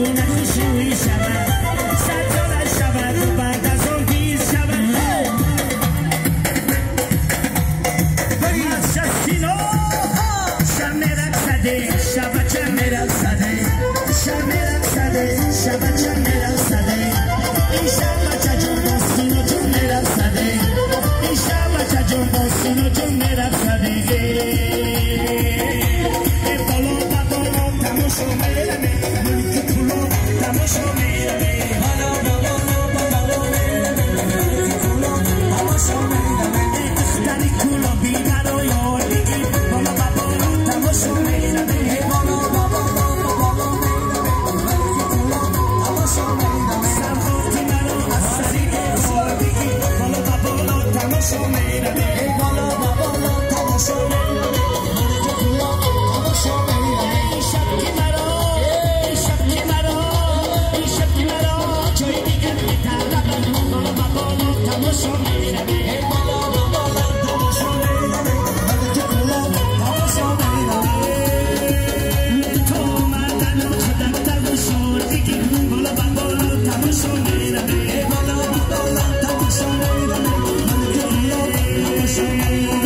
چگونه خوشوی شود 100 ساله شود و بعد از آن پیر شود. سینا شب میرقصده شب چه میرقصده شب میرقصده شب چه میرقصده این شب بچه جون با سینا جون میرقصده این شب بچه جون با سینا جون میرقصده. بالا بالا تماشا میرمه ملک پولو تماشا میرمه بالا بالا بالا میرمه ملک پولو تماشا میرمه دختری کولا بیدرای آلگی بالا بالا تماشا میرمه بالا بالا بالا میرمه ملک پولو تماشا میرمه سرخوتی مرا از سریع خاردگی بالا بالا تماشا میرمه بالا بالا تماشا میرمه ملک پولو تماشا میرمه. شب که مرا شب که مرا شب که مرا جای دیگر می‌طلبد بالا بالا تماشا میرمه بالا بالا تماشا میرمه ملک پولو تماشا میرمه. تو مردن خودت تماشا دیگی بالا بالا تماشا میرمه بالا بالا تماشا میرمه ملک پولو تماشا میرمه.